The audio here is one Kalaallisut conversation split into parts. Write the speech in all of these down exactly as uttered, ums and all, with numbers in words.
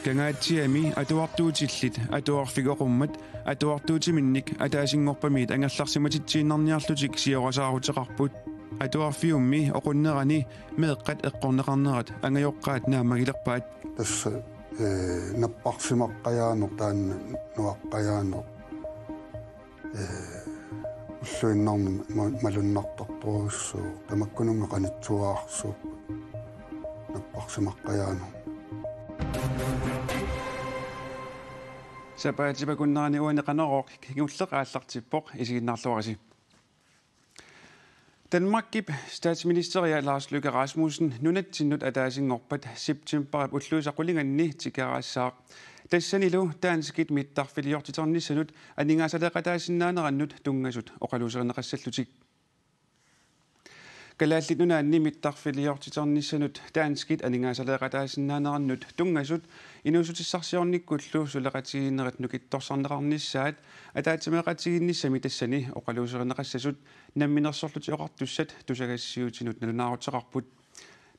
Kangaatsiami atuartuutillit atuarfik oqummat atuartuutiminnik ataasinngorpamiit angerlarsimatitsiinnarniarlutik siorasaaruteqarput. Atuarfiummi oqunnerani meeqqat eqqorneqarnerat angajoqqaat naammagilerpaat. Tassa, ee, napparsimaqqajaaneq taanna nuaqqajaaneq, ee, ulluinnarni ma-, malunnartartorujussuuvoq, tamakkununnga qanittuararsuupput napparsimaqqajaaneq. Sapaatip akunnerani uani Qanorooq kingulleq aallartippoq, isiginnaarluarisi. Danmarkip statsministeria Lars Løkke Rasmussen nunatsinnut ataasinngorpat septembarip ulluisa qulinganni tikeraassaaq. Tassanilu danskit mittarfiliortiternissanut aningaasaleeqataasinnaanerannut tunngasut oqaluuserineqassallutik. Kalaallit Nunaanni mittarfiliortiternissanut danskit aningaasaleeqataasinnaanerannut tunngasut inuussutissarsiornikkullu suleqatigiinnerit nukittorsarneqarnissaat ataatsimeeqatigiinnissamik tassani oqaluuserineqassasut Namminersorlutik Oqartussat tusagassiuutinut nalunaaruteqarput.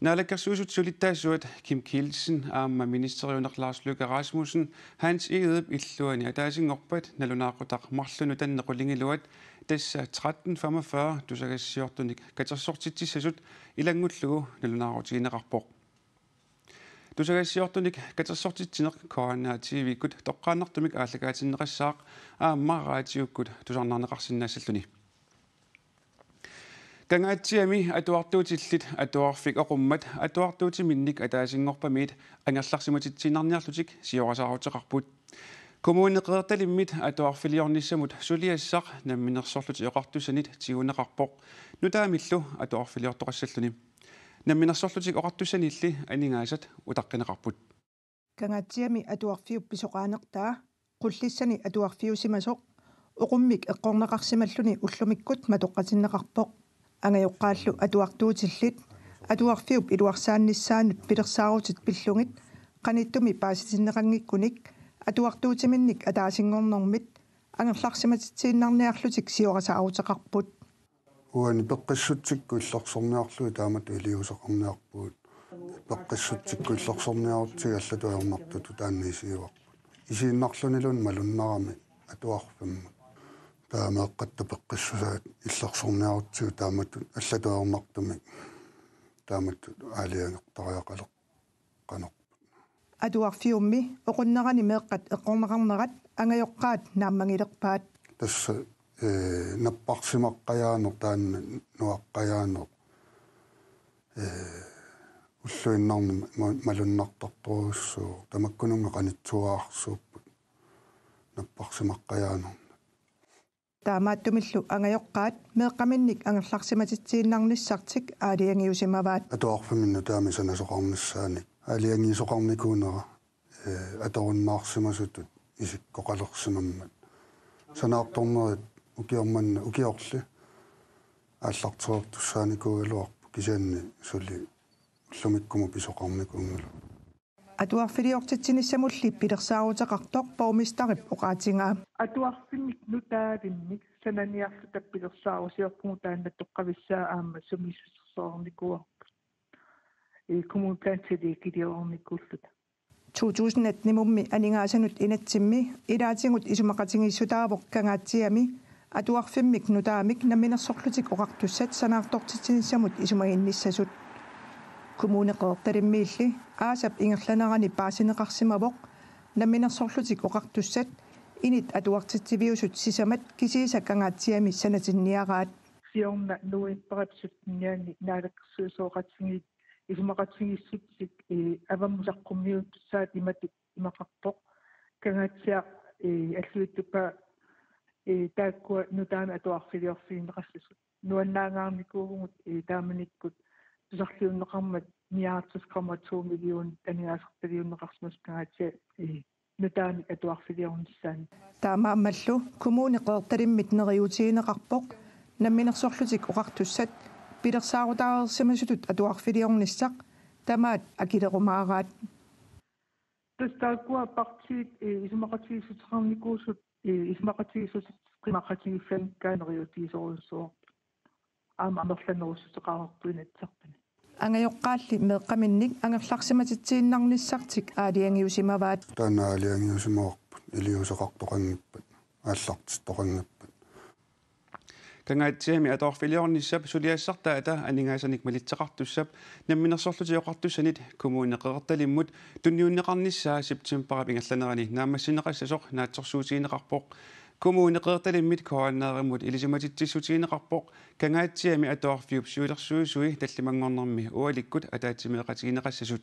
Naalakkersuisut sulittaasuat Kim Kielsen aamma ministeriuneq Lars Løkke Rasmussen Hans Egedep illuani ataasinngorpat nalunaaqutaq marlunut tanneq qulingiluat, tassa tretten femogfyrre, tusagassiortunik katersortitsissasut ilanngullugu nalunaarutigineqarpoq. Tusagassiortunik katersortitsineq K N R T V-kkut toqqaannartumik aallakaatinneqassaaq aamma raatiukkut tusarnaarneqarsinnaassalluni. Kangaatsiami atuartuutillit atuarfik oqummat atuartuutiminnik ataasinngorpamiit angerlarsimatitsiinnarniarlutik siorasaaruteqarput. Kommune Qeqertalimmit atuarfiliornissamut suliassaq Namminersorlutik Oqartussanit tiguneqarpoq, nutaamillu atuarfiliortoqassalluni. Namminersorlutik Oqartussanilli aningaasat utaqqineqarput. Kangaatsiami atuarfiup pisoqaanertaa Qullissani atuarfiusimasoq oqummik eqqorneqarsimalluni ullumikkut matoqqatinneqarpoq. Angajoqqaallu atuartuutillit atuarfiup iluarsaannissaanut pilersaarutit pillugit qanittumi paasitinneqanngikkunik atuartuutiminnik ataasinngornermit angerlarsimatitsiinnarniarlutik siorasaaruteqarput. Uani peqqissutsikkut illersorniarlugit taamatut iliuuseqarniarpugut. Peqqissutsikkut illersorniarutsigit allatut ajornartutut taanna isigivarput. Isiinnarluniluunniit malunnarami atuarfimmut. Taava meeqqatta peqqissusaat illersorniarutsigu taamatut allatut ajornartumik taamatut aalajangertariaqaleq qanorput. Atuarfiummi oqunnerani meeqqat eqqorneqarnerat angajoqqaat naammagilerpaat. Tassa, ee, napparsimaqqajaaneq taanna nuaqqajaaneq, ee, ulluinnarni ma-, malunnartartorujussuuvoq, tamakkununnga qanittuararsuupput napparsimaqqajaanermut. Taamaattumillu angajoqqaat meeqqaminnik angerlarsimatitsiinnarnissartik aalajangiusimavaat. Atuarfimmi nutaamik sanasoqarnissaanik aalajangiisoqarnikuunera, ee, atorunnaarsimasutut isikkoqalersimammat. Sanaartornerit ukioq manna ukiorli aallartereertussaanikuugaluarput, kisianni suli ullumikkumut pisoqarnikuunngilagut. Atuarfiliortitsinissamulli pilersaaruteqartoq borgmesterip oqaatigaa. Atuarfimmik nutaavimmik sananiarluta pilersaarusiorpugut, taanna toqqavissaa aamma sumiissusersornikuuarput. Ee, kommuneplantillit ikiliornikuulluta. To tusind atten-imummi aningaasanut inatsimmi ilaatigut isumaqatigiissutaavoq Kangaatsiami atuarfimmik nutaamik Namminersorlutik Oqartussat sanaartortitsinissamut isumaginnissasut. Kommune Qeqertalimmiilli aasap ingerlanerani paasineqarsimavoq Namminersorlutik Oqartussat init atuartitsiviusut sisamat kisiisa Kangaatsiami sanatinniaraat. Siorna novembarip syttenianni naalakkersuisooqatigiit isumaqatigiissutsit, ee, avammut saqqummiuttussaat imatut imaqarpoq: Kangaatsiaq, ee, Alluitsup Paa, ee, taakkua nutaamik atuarfiliorfigineqassasut. Nuannaangaarnikuuvugut, ee, taamanikkut tusarliunneqarmat nioghalvtreds komma to millionit aningaasartaliunneqarsimasut Kangaatsiaq, ee, nutaamik atuarfiliornissaannik. Taamaammallu Kommune Qeqertalimmit neriuutigineqarpoq Namminersorlutik Oqartussat pilersaarutaareersimasutut atuarfiliornissaq tamaat akilerumaaraat. Tassa taakkua partiit, ee, isumaqatigiissuteqarnikuusut, ee, isumaqatigiissuseq qimaqatigiissanikkaa neriuutigisorujussuuarput. aamma amerlanerussuteqareerput Inatsisartuni. Angajoqqaalli meeqqaminnik angerlarsimatitsiinnarnissartik aalajangiusimavaat. Taanna aalajangiusimavarput iliuuseqartoqanngippat, aallartittoqanngippat. Kangaatsiami atuarfiliornissap suliassartaata aningaasanik malitseqartussap Namminersorlutik Oqartussanit Kommune Qeqertalimmut tunniunneqarnissaa septembarip ingerlanerani naammassineqassasoq naatsorsuutigineqarpoq. Kommune Qeqertalimmit K N R-imut ilisimatitsissutigineqarpoq Kangaatsiami atuarfiup siulersuisui tallimanngornermi ualikkut ataatsimeeqatigineqassasut.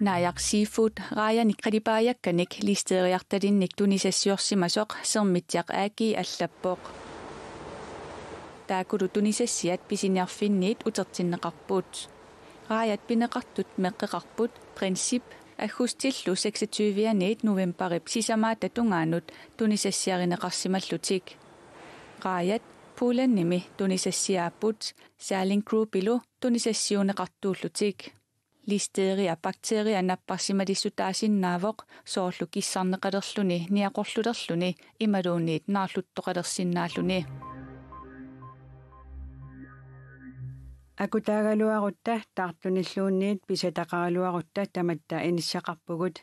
Naajaq Seafood raajanik qalipaajakkanik listeriartalinnik tunisassiorsimasoq Sermitsiaq A G allappoq. Taakkulu tunisassiat pisiniarfinniit utertinneqarput. Raajat pineqartut meqqeqarput Princip aggustillu seksogtyvianiit novembarip sisamaata tungaanut tunisassiarineqarsimallutik. Raajat Polandimi tunisassiaapput Salling Groupilu tunisassiuunneqartuullutik. Listeria bakteria napparsimalisutaasinnaavoq soorlu kissarneqalerluni niaqorlulerluni imaluunniit naarluttoqalersinnaalluni. Akutaagaluarutta taartunilluunniit pisataqaraluarutta tamatta inissaqarpugut.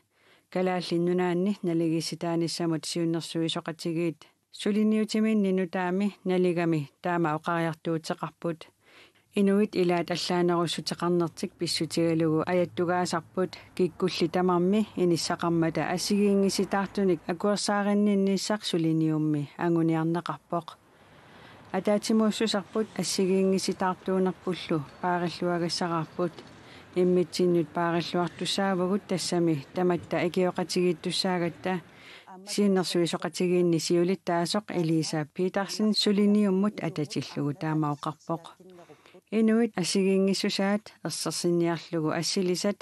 Kalaallit Nunaanni naligiissitaanissamut siunnersuisoqatigiit suliniutiminni nutaami naligami taama oqariartuuteqarput. Inuit ilaat allaanerussuteqarnertik pissutigalugu ajattugaasarput kikkulli tamarmi inissaqarmata assigiinngissitaartunik akuersaarinninnissaq suliniummi anguniarneqarpoq. Ataatsimuussuserput assigiinngissitaartuunerpullu paarilluagassaraarput. Immitsinnut paarilluartussaavugut tassami tamatta ikioqatigiittussaagatta. Siunnersuisoqatigiinni siulittaasoq Elisa Petersen suliniummut atatillugu taama oqarpoq. Inuit assigiinngissusaat ersersinniarlugu assilisat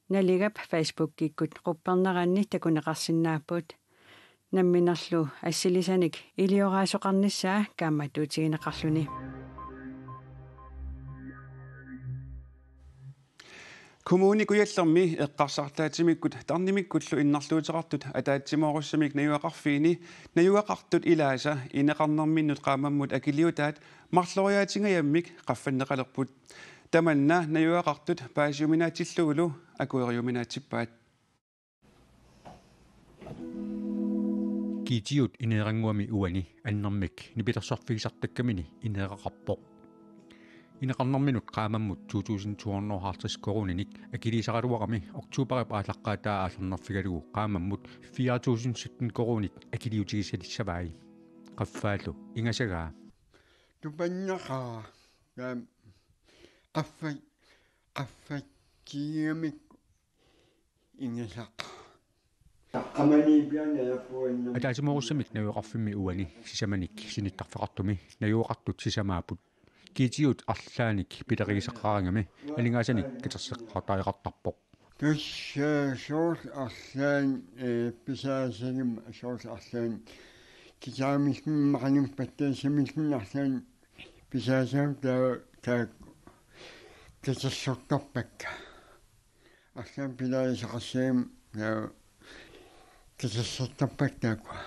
Naligap Facebookikkut qupperneranni takuneqarsinnaapput. Namminerlu assilisanik ilioraasoqarnissaa kaammattuutigineqarluni. Kommune Kujallermi eqqarsartaatsimikkut tarnimikkullu innarluuteqartut ataatsimoorussamik najugaqarfiini najugaqartut ilaasa ineqarnerminnut qaammammut akiliutaat marloriaatingajammik qaffanneqalerput. Tamanna najugaqartut paasiuminaatsillugulu akueriuminaatsippaat. Kiitiut ineerannguami uani annermik nipilersorfigisartakkamini ineeraqarpoq. Ineqarnerminut qaammammut to tusind to hundrede og halvtreds koruuninik akiliisaraluarami oktoberip aallaqqaataa aallarnerfigalugu qaammammut fire tusind sytten koruunit akiliutigisalissavai. Qaffaallu ingasagaa. Tupannaqaaq. Taam. Qaffat, qaffatsigigamik ingasaq. Taqqamaniippiani ajapuanna. Ataatsimoorussamik najugaqarfimmi uani sisamanik sinittarfeqartumi najugaqartut sisamaapput. Kiitiut arlaannik pilerigisaqaraangami aningaasanik katerseqqaartariaqartarpoq. Tassa soorlu arlaannik, eh, pisaasagimmat soorlu arlaannik kisaamillugu maqanum pattaassamillugu arlaannik pisaasagimmat taa-, taakku katersortarpakka. Arlaannik pilerisaqassagimmat taava katersortarpakka taakkua.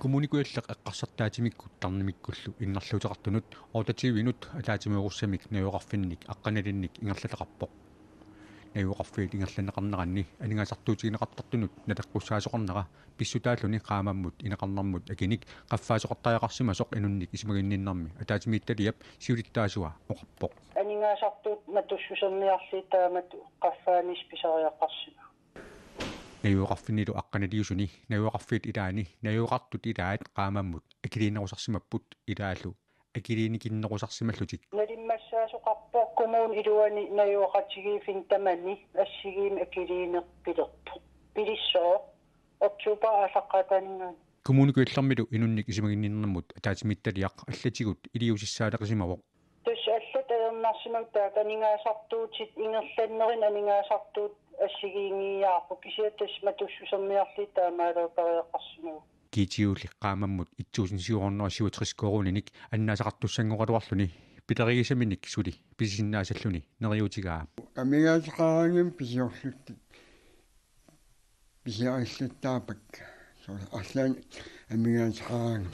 Kommune Kujalleq eqqarsartaatsimikkut tarnimikkullu innarluuteqartunut otteogtyvenut ataatsimoorussamik najugaqarfinnik aqqanilinnik ingerlataqarpoq. Najugaqarfiit ingerlanneqarneranni aningaasartuutigineqartartunut naleqqussaasoqarnera pissutaalluni qaammammut ineqarnermut akinik qaffaasoqartariaqarsimasoq inunnik isumaginninnermi ataatsimiititaliap siulittaasua oqarpoq. Aningaasartuut matussuserniarlugit taamatut qaffaanissaq pisariaqarsimapput. Najugaqarfinnilu aqqaniliusuni najugaqarfiit ilaanni najugaqartut ilaat qaammammut akiliinerusarsimapput ilaallu akiliinikinnerusarsimallutik. Nalimmassaasoqarpoq kommunip iluani najugaqatigiiffinni tamanni assigiimmik akiliineq pilerpoq. Pilissooq oktoberip aallaqqaataaninngaanniit. Kommune Kujallermilu inunnik isumaginninnermut ataatsimiititaliaq allatigut iliuusissaaleqisimavoq. Tassa allat ajornarsimavai taakku aningaasartuutit ingerlannerini aningaasartuut assigiinngiiaarput kisianni tassa matussuserniarlugit taamaalioqariaqarsimapput. Kiitiulli qaammammut et tusind syv hundrede og syvogtres koruuninik annaasaqartussanngoraluarluni pilerigisaminik suli pisisinnaasalluni neriuutigaa. Amigaateqaraangamik pisiorlutik Pisiarilluttaarpakka. Soorlu arlaannik amigaatigaangama.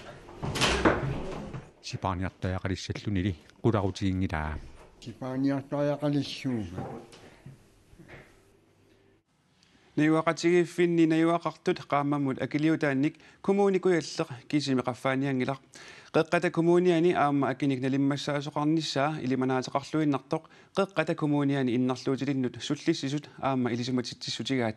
Sipaarniartariaqalissallunili qularutiginngilaa. Sipaarniartariaqalissuunga. Najugaqatigiiffinni najugaqartut qaammammut akiliutaannik Kommune Kujalleq kiisami qaffaanianngilaq. Qeqqata Kommuniani aamma akinik nalimmassaasoqarnissaa ilimanaateqarluinnartoq Qeqqata Kommuniani innarluutilinnut sullissisut aamma ilisimatitsissutigaat.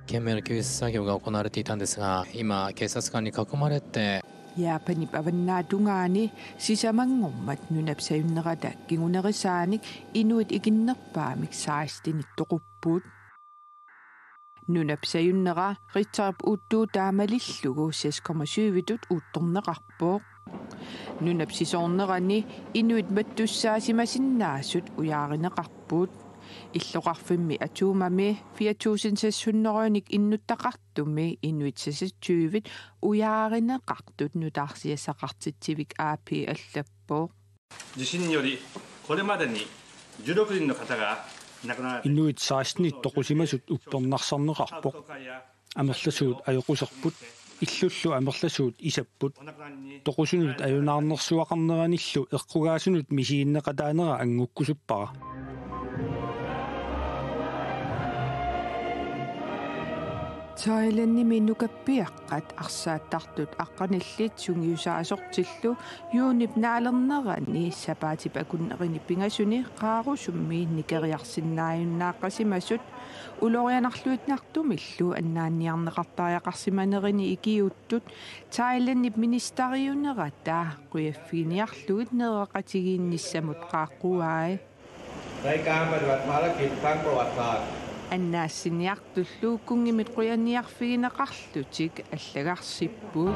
Kemmer kyussakiuga 行われていたんですが、今警察官に囲まれて、 Japanip avannaatungaani sisamanngormat nunap sajunnerata kingunerisaanik inuit ikinnerpaamik sekstenit toqupput. Nunap sajunnera Richterip uuttuutaa malillugu seks komma syvitut uuttorneqarpoq. Nunap sisoornerani inuit mattussaasimasinnaasut ujaarineqarput. Illoqarfimmi Atumami fire tusind seks hundredenik innuttaqartumi inuit seksogtyvit ujaarineqartut nutaarsiassaqartitsivik A P allappoq. 地震によりこれまでにじゅうろくにんの方が亡くなられ、 Inuit sekstenit toqusimasut uppernarsarneqarpoq. Amerlasuut ajoquserput, illullu amerlasuut isapput. Toqusunut ajunaarnersuaqarneranillu eqqugaasunut misiginneqataanera anngukkusuppara. Thailandimi nukappiaqqat arsaattartut aqqanillit sungiusaasortillu juunip naalernerani sapaatip akunnerini pingasuni qaarusummi nikeriarsinnaajunnaaqqasimasut ulorianarluinnartumillu annaanniarneqartariaqarsimanerini ikiuuttut Thailandip ministeriunerata qujaffiginiarlugit nereqatigiinnissamut qaaqquai. Annaassinniartullu kunngimit qujaniarfigineqarlutik allagarsippoq.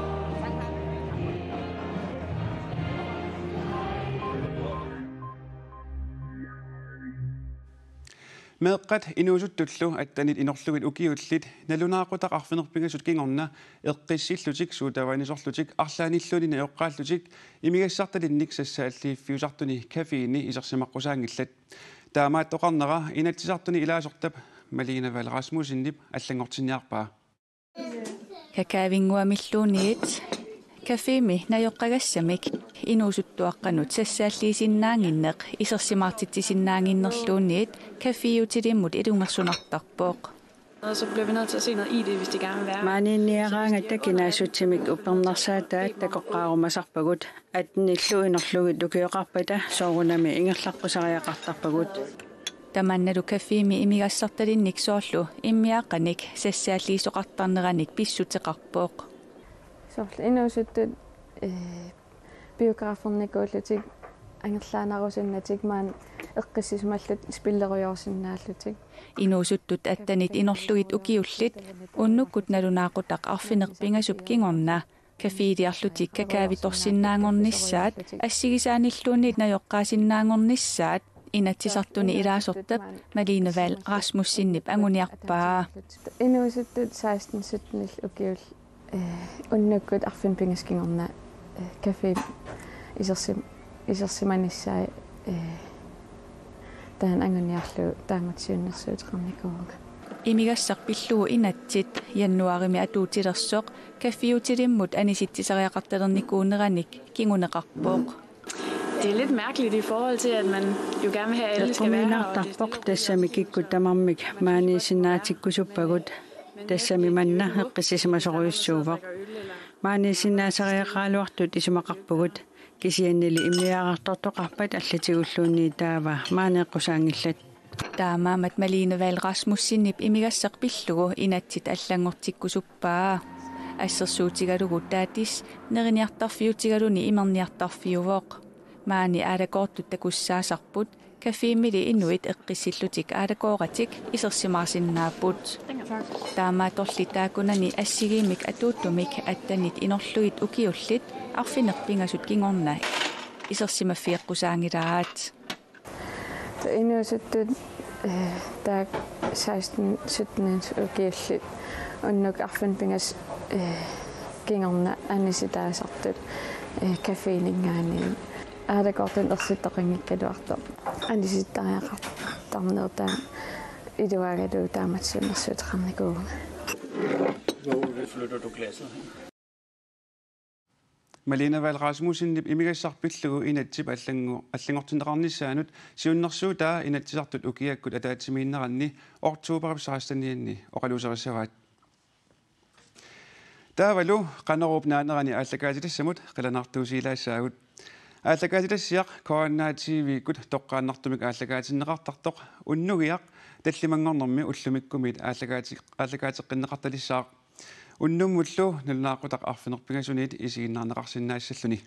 Meeqqat inuusuttullu attenit inorlugit ukiullit nalunaaqutaq arfineq-pingasut kingorna eqqissillutik suutavanisorlutik arlaannilluunniit najoqqaallutik imigassartalinnik sassaalliiffiusartuni caféni isersimaqqusaanngillat. Taamaattoqarnera Inatsisartuni ilaasortap Malene Vahl Rasmussenip allanngortinniarpaa. Kakaavinnguamilluunniit cafémi najoqqagassamik inuusuttuaqqanut sassaalliisinnaannginneq isersimaartitsisinnaannginnerluunniit caféutilimmut ilungersunartarpoq. Så bliver vi nødt til at se noget I D, hvis de gerne vil være. Maaniinniaraangatta kinaassutsimik uppernarsaataat takoqqaarumasarpagut, attenillu inorlugit ukioqarpata soorunami ingerlaqqusariaqartarpagut. Tamannalu cafémi imigassartalinnik soorlu immiaaqqanik sassaalliisoqartarneranik pissuteqarpoq. Soorlu inuusuttut, ee, biografernikuullutik angerlaarusunnatik maani eqqissisimallutik spillerujoorsinnaallutik. Inuusuttut attenit inorlugit ukiullit unnukkut nalunaaqutaq arfineq-pingasup kingorna caféliarlutik kakaavitorsinnaanngornissaat assigisaanilluunniit najoqqaasinnaanngornissaat Inatsisartuni ilaasortap Malene Vahl Rasmussenip anguniarpaa. Inuusuttut seksten syttenillu ukiullit, ee, unnukkut arfineq-pingasut kingorna, ee, café isersim-, isersimanissaat, ee, taanna anguniarlugu taamatut siunnersuuteqarnikuuvunga. Imigassaq pillugu inatsit januaarimi atuutilersoq caféutilimmut anisitsisariaqartalernikuuneranik kinguneqarpoq. Det er lidt mærkeligt i forhold til, at man jo gerne vil have, at alle skal være her, og det er stille og roligt, og så tassami kikkut tamarmik maaniissinnaatikkusuppagut. Tassami manna eqqissisimasorujussuuvoq. Maaniissinnaasariaqaraluartut isumaqarpugut. Kisiannili immiaarartortoqarpat allatigulluunniit taava maani eqqusaanngillat. Taamaammat Malene Vahl Rasmussenip imigassaq pillugu inatsit allanngortikkusuppaa. Assersuutigalugu taatis neriniartarfiutigaluni imerniartarfiuvoq. Maani aalakoortut takussaasarput cafémili inuit eqqissillutik aalakooratik isersimaarsinnaapput. Taamaattorli taakkunani assigiimmik atuuttumik attenit inorlugit ukiullit arfineq-pingasut kingorna isersimaffigeqqusaanngilaat. Inuusuttut, ee, taakku seksten sytten ukiullit unnukkut arfineq-pingasut, ee, kingorna anisitaasartut, ee, caféninngaanniit Aalakoortut ersittoqanngikkaluartoq. Anisittariaqartarneq taama iluagalugu taamatut siunnersuuteqarnikuuvunga. Hvor flytter du glasset hen? Malene Vahl Rasmussenip imigassaq pillugu inatsisip allangu-, allanngortinneqarnissaanut siunnersuutaa Inatsisartut ukiakkut ataatsimiinneranni oktobarip sekstenianni oqaluuserissavaat. Taavalu Qanoruup naanerani aallakaatitassamut qilanaartuusiilaassaagut. Aallakaatitassiaq K N R T V-kkut toqqaannartumik aallakaatinneqartartoq Unnugiaq tallimanngornermi ullumikkumiit aallakaati-, aallakaateqqinneqartalissaaq. Unnummullu nalunaaqutaq arfineq-pingasuniit isiginnaarneqarsinnaassalluni.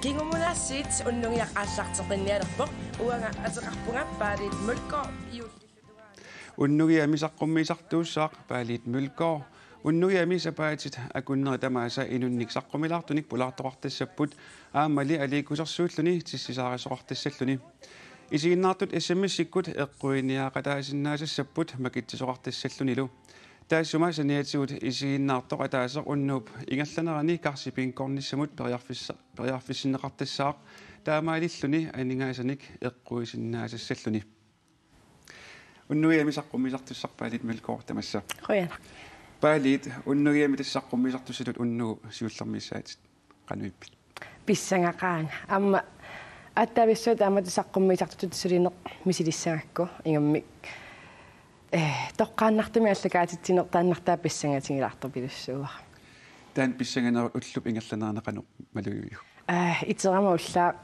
Kingumut aasiit Unnugiaq aallarteqqinnialerpoq, uanga ateqarpunga Paalit Mølgaard, juulli. Unnugiami saqqummiisartuussaaq Paalit Mølgaard. Unnugiami sapaatit akunneri tamaasa inunnik saqqumilaartunik pulaartoqartassapput aammali aliikkusersuulluni tissisaarissoqartassalluni. Isiginnaartut S M S-ikkut eqquiniaaqataasinnaasassapput makitsisoqartassallunilu. Taassuma saniatigut isiginnaartoq ataaseq unnuup ingerlanerani karsipingkornissamut periarfissa-, periarfissinneqartassaaq, taamaalilluni aningaasanik eqquissinnaasassalluni. Unnugiami saqqummiisartussaq Paalit Mølgaard tamassa. Qujanaq. Paalit, Unnugiami tassa saqqummiisartussatut unnugu siullermik issaatit qanoq ippit? Pissangaqaanga. Aamma aatsaavissua taamatut saqqummiisartutut sulineq misilissagakku ingammik. Eh, toqqaannartumik aallakaatitsineq taannartaa pissangatigilaartorujussuuara. Taanna pissanganerup ullup ingerlanerani qanoq malugiviuk? Eh, iterama ullaaq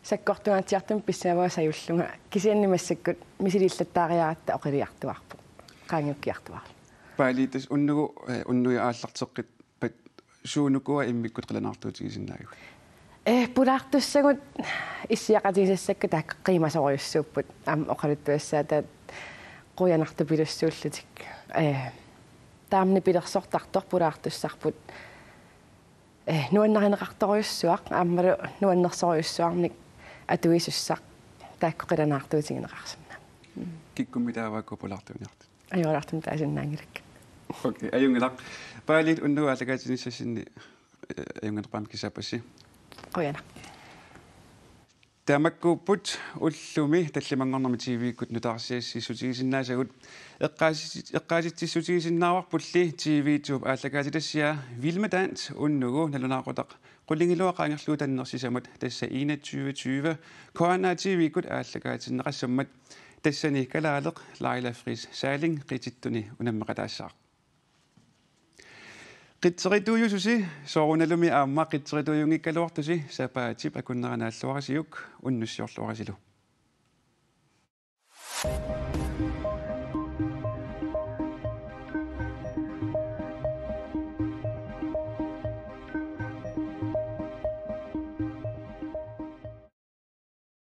sakkortungaatsiartumik pissangavunga sajullunga, kisianni massakkut misilillattaariaratta oqiliartuaarpoq. Qaangiukkiartuaarlunga. Paalit, tassa unnugu, eh, unnugu aallarteqqippat suunukua immikkut qilanaartuutigisinnaagigut? Eh, pulaartussagut issiaqatigisassakka taakku qiimasorujussuupput. Aamma oqaluttuassaataat qujanartupilussuullutik. Eh, taamani pilersortartoq pulaartussarput. Eh, nuannarineqartorujussuaq, aammalu nuannersorujussuarnik atuisussaq taakku qilanaartuutigineqarsinnaavoq. Kikkummi taava ukua pulaartuuniartut? Ajoraartumik taasinnaanngilakka. Okay, ajunngilaq. Paalit, unnugu aallakaatitinnissassinnut, eh, ajunnginnerpaamik kissaappassi. Qujanaq. Tamakkuupput ullumi tallimanngornermi T V-kkut nutaarsiassiissutigisinnaasavut. Eqqaasi-, eqqaasitsissutigisinnaavarpulli T V to-p aallakaatitassiaa Vild med Dans unnugu nalunaaqutaq qulingiluat qaangerlugu tanner sisamat, tassa enogtyve tyve, K N R T V-kkut aallakaatinneqassammat. Tassani kalaaleq Laila Friis Salling qitittuni unammeqataassaaq. Qitserituujususi, soorunalumi aamma qitserituujunngikkaluartusi, sapaatip akunnera naalluarisiuk, unnussiorluarisilu.